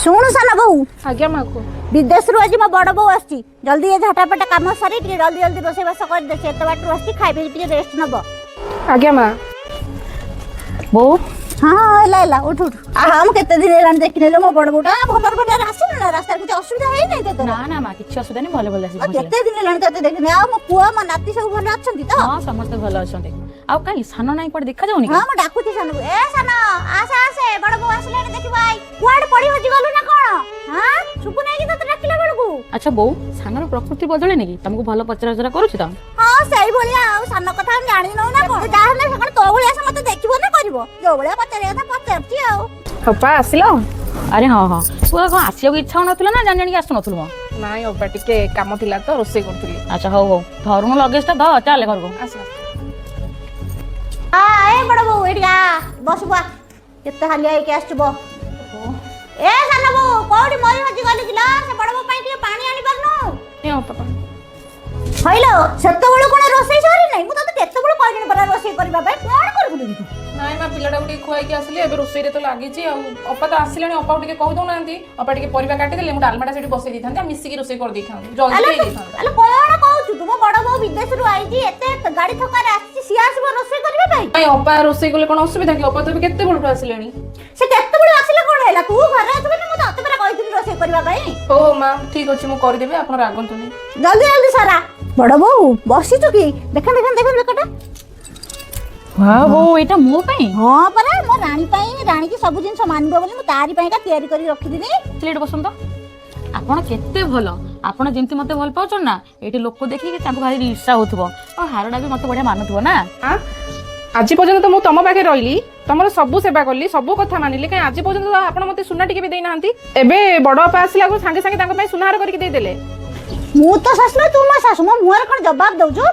ଶୁଣୁ ସାନ ବୋଉ। ଆଜ୍ଞା ମା, କୁହ। ବିଦେଶରୁ ଆଜି ମୋ ବଡ଼ ବୋଉ ଆସିଛି। ଜଲ୍ଦି ଏ ଝଟାପଟା କାମ ସାରି ଟିକେ ଜଲ୍ଦି ଜଲ୍ଦି ରୋଷେଇବାସ କରିଦେ। ସେ ଏତେ ବାଟରୁ ଆସିଛି, ଖାଇ ପିଇକି ଟିକେ ରେଷ୍ଟ ନବ। ଆଜ୍ଞା ମା। ବୋଉ। ହଁ, ହେଲା ହେଲା, ଉଠୁ ଉଠୁ। ଆହା, ମୁଁ କେତେ ଦିନ ହେଲାଣି ଦେଖିନେଲେ ମୋ ବଡ଼ ବୋଉଟା। ଭଲରେ ଭଲରେ ଆସିଲୁ ନା? ରାସ୍ତାରେ କିଛି ଅସୁବିଧା ହେଇନାହିଁ ତ ତୋର? ନା ନା ମା, କିଛି ଅସୁବିଧା ନାହିଁ, ଭଲ ଭଲ ଆସି ଆଉ ପହଞ୍ଚିଲେ। କେତେ ଦିନ ହେଲାଣି ତତେ ଦେଖିନି। ଆଉ ମୋ ପୁଅ, ମୋ ନାତି ସବୁ ଭଲ ଅଛନ୍ତି ତ? ହଁ, ସମସ୍ତେ ଭଲ ଅଛନ୍ତି। ଆଉ କାଇଁ ସାନ ନାଇଁ କୁଆଡେ ଦେଖାଯାଉନି? ହଁ, ମୁଁ ଡାକୁଛି ସାନକୁ। ଏ ସାନ, ଆସେ ଆସେ, ବଡ଼ ବୋଉ ଆସିଲାଣି, ଦେଖିବୁ। I, କୁଆଡେ ପଡି ହଜି ଗଲୁ ନା କଣ? ହଁ, ଶୁଭୁ ନାହିଁ କି ତତେ ଡାକିଲା ବେଳକୁ? ଆଚ୍ଛା ବୋଉ, ସାନର ପ୍ରକୃତି ବଦଳିନି କି? ତମକୁ ଭଲ ପଚରା ଉଚରା କରୁଛି ତ? ହଁ, ସେଇଭଳିଆ। ଆଉ ସାନ କଥା ଆମେ ଜାଣିନୁ ନା କଣ? ଯାହା ହେଲେ ସେ କଣ ତୋ ଭଳିଆ ସେ ମତେ ଦେଖିବ ନା କରିବ? ଯୋଉ ଭଳିଆ ପଚାରିବା କଥା ପଚାରୁଛି ଆଉ। ଅପା, ଆସିଲ? ଆରେ ହଁ ହଁ, ତୁ କଣ ଆସିବାକୁ ଇଚ୍ଛା ହଉନଥିଲା ନା ଜାଣି ଜାଣିକି ଆସୁନଥିଲୁ ମ? ନାଇଁ ଅପା, ଟିକେ କାମ ଥିଲା ତ, ରୋଷେଇ କରୁଥିଲି। ଆଚ୍ଛା, ହଉ ହଉ, ଧରୁନୁ ଲଗେଜ ଟା ଧ, ଚାଲେ ଘରକୁ। ଆସ ଆସ। ଆ ଏ ବଡ଼ ବୋଉ, ଏଇଠି ଆ, ବସିବୁ ଆ। କେତେ ହାଲିଆ ହେଇକି ଆସିଛୁ, ବ। ଏ ସାନ ବୋଉ, କୋଉଠି ମରି ହଜି ଗଲୁ କିଲୋ? ସେ ବଡ଼ ବୋଉ ପାଇଁ ଟିକେ ପାଣି ଆଣି ପାରୁନୁ? ନିଅ ଅପା ପାଣି। ହଇଲୋ, ସେତେବେଳୁ କଣ ରୋଷେଇ ସରି ନାହିଁ? ମୁଁ ତତେ କେତେବେଳୁ କହିଲିଣି ପରା ରୋଷେଇ କରିବା ପାଇଁ। କଣ କରୁଥିଲୁ କି ତୁ? ନାଇଁ ମା, ପିଲାଟାକୁ ଟିକେ ଖୁଆଇକି ଆସିଲି, ଏବେ ରୋଷେଇରେ ତ ଲାଗିଛି। ଆଉ ଅପା ତ ଆସିଲେଣି, ଅପାକୁ ଟିକେ କହିଦଉନାହାନ୍ତି। ଅପା ଟିକେ ପରିବା କାଟିଦେଲେ ମୁଁ ଡାଲମାଟା ସେଠି ବସେଇ ଦେଇଥାନ୍ତି ଆଉ ମିଶିକି ରୋଷେଇ କରିଦେଇଥାନ୍ତୁ, ଜଲ୍ଦି ଆଲୋ ହେଇଯାଇଥାନ୍ତା। ଆଲୋ, କଣ କହୁଛୁ ତୁ? ମୋ ବଡ଼ ବୋଉ ବିଦେଶରୁ ଆଇଛି, ଏତେ ଗାଡି ଥକାରେ ଆସିଛି, ସିଏ ଆସିବ ରୋଷେଇ କରିବା ପାଇଁ? ନାଇଁ ଅପା, ରୋଷେଇ କଲେ କଣ ଅସୁବିଧା କି? ଅପା ତ ଏବେ କେତେ ବେଳଠୁ ଆସିଲେଣି। ସେ କେତେବେଳୁ ଆସିଲେ କଣ ହେଲା? ତୁ ଘରେ ଅଛୁ ବୋଲି ମୁଁ ତତେ ପରା କହିଥିଲି ରୋଷେଇ କରିବା ପାଇଁ। ହଉ ହଉ ମା, ଠିକ ଅଛି, ମୁଁ କରିଦେବି, ଆପଣ ରାଗନ୍ତୁନି। ଜଲ୍ଦି ଜଲ୍ଦି ସାରା। ବଡ଼ ବୋଉ, ବସିଛୁ କି? ଦେଖ ଦେଖ ଦେଖ, ଦେଖଟା। ବୋଉ, ଏଇଟା ମୋ ପାଇଁ? ହଁ ପରା, ମୋ ରାଣୀ ପାଇଁ। ରାଣୀକି ସବୁ ଜିନିଷ ମାନିବ ବୋଲି ମୁଁ ତାରି ପାଇଁକା ତିଆରି କରି ରଖିଥିଲି। ଏଇଠି ବସନ୍ତ। ଆପଣ କେତେ ଭଲ! ଆପଣ ଯେମିତି ମତେ ଭଲ ପାଉଛନ୍ତି ନା, ଏଇଠି ଲୋକ ଦେଖିକି ତାଙ୍କୁ ଭାରି ଈର୍ଷା ହଉଥିବ। ଆଉ ହାରଟା ବି ମତେ ବଢିଆ ମାନୁଥିବ ନା? ଆଁ? ଆଜି ପର୍ଯ୍ୟନ୍ତ ତ ମୁଁ ତମ ପାଖରେ ରହିଲି, ତମର ସବୁ ସେବା କଲି, ସବୁ କଥା ମାନିଲି, କାଇଁ ଆଜି ପର୍ଯ୍ୟନ୍ତ ତ ଆପଣ ମତେ ସୁନା ଟିକେ ବି ଦେଇନାହାନ୍ତି। ଏବେ ବଡ ଅପା ଆସିଲା ଆଗରୁ ସାଙ୍ଗେ ସାଙ୍ଗେ ତାଙ୍କ ପାଇଁ ସୁନାହାର କରିକି ଦେଇଦେଲେ। ମୁଁ ତ ଶାଶୁ ନା, ତୁ ମୋ ଶାଶୁ, ମୋ ମୁହଁରେ କଣ ଜବାବ ଦଉଛୁ?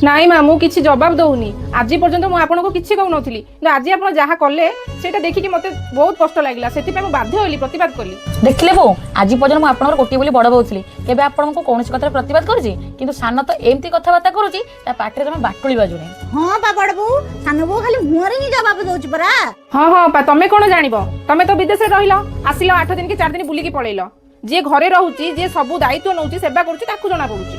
ନାଇଁ ମା, ମୁଁ କିଛି ଜବାବ ଦଉନି। ଆଜି ପର୍ଯ୍ୟନ୍ତ ମୁଁ ଆପଣଙ୍କୁ କିଛି କହୁନଥିଲି, କିନ୍ତୁ ଆଜି ଆପଣ ଯାହା କଲେ ସେଇଟା ଦେଖିକି ମତେ ବହୁତ କଷ୍ଟ ଲାଗିଲା। ସେଥିପାଇଁ ମୁଁ ବାଧ୍ୟ ହେଲି, ପ୍ରତିବାଦ କଲି। ଦେଖିଲେ ବୋଉ, ଆଜି ପର୍ଯ୍ୟନ୍ତ ମୁଁ ଆପଣଙ୍କର ଗୋଟିଏ ବୋଲି ବଡ ବୋଉ ଥିଲି, କେବେ ଆପଣଙ୍କୁ କୌଣସି କଥାରେ ପ୍ରତିବାଦ କରିଛି? କିନ୍ତୁ ସାନ ତ ଏମିତି କଥାବାର୍ତ୍ତା କରୁଛି, ତା ପାଟିରେ ତମେ ବାଟୁଳି ବାଜୁନି। ହଁ ବା ବଡ ବୋଉ, ସାନ ବୋଉ ଖାଲି ମୁହଁରେ ହିଁ ଜବାବ ଦଉଛି ପରା। ହଁ ହଁ ଅପା, ତମେ କଣ ଜାଣିବ? ତମେ ତ ବିଦେଶରେ ରହିଲ, ଆସିଲ, 8 ଦିନ କି 4 ଦିନ ବୁଲିକି ପଳେଇଲ। ଯିଏ ଘରେ ରହୁଛି, ଯିଏ ସବୁ ଦାୟିତ୍ୱ ନଉଛି, ସେବା କରୁଛି, ତାକୁ ଜଣା ପଡୁଛି।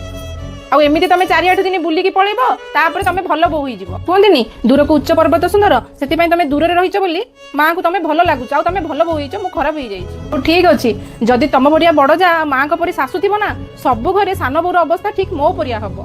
ଆଉ ଏମିତି ତମେ 4-8 ଦିନ ବୁଲିକି ପଳେଇବ, ତାପରେ ତମେ ଭଲ ବୋହୁ ହେଇଯିବ। କୁହନ୍ତିନି, ଦୂରକୁ ଉଚ୍ଚ ପର୍ବତ ସୁନ୍ଦର। ସେଥିପାଇଁ ତମେ ଦୂରରେ ରହିଛ ବୋଲି ମାଆଙ୍କୁ ତମେ ଭଲ ଲାଗୁଛ, ଆଉ ତମେ ଭଲ ବୋହୁ ହେଇଛ, ମୁଁ ଖରାପ ହେଇଯାଇଛି। ହଉ ଠିକ ଅଛି, ଯଦି ତମ ପରିଆ ବଡ ଯା, ମାଆଙ୍କ ପରି ଶାଶୁ ଥିବ ନା, ସବୁ ଘରେ ସାନ ବୋଉର ଅବସ୍ଥା ଠିକ ମୋ ପରିଆ ହବ।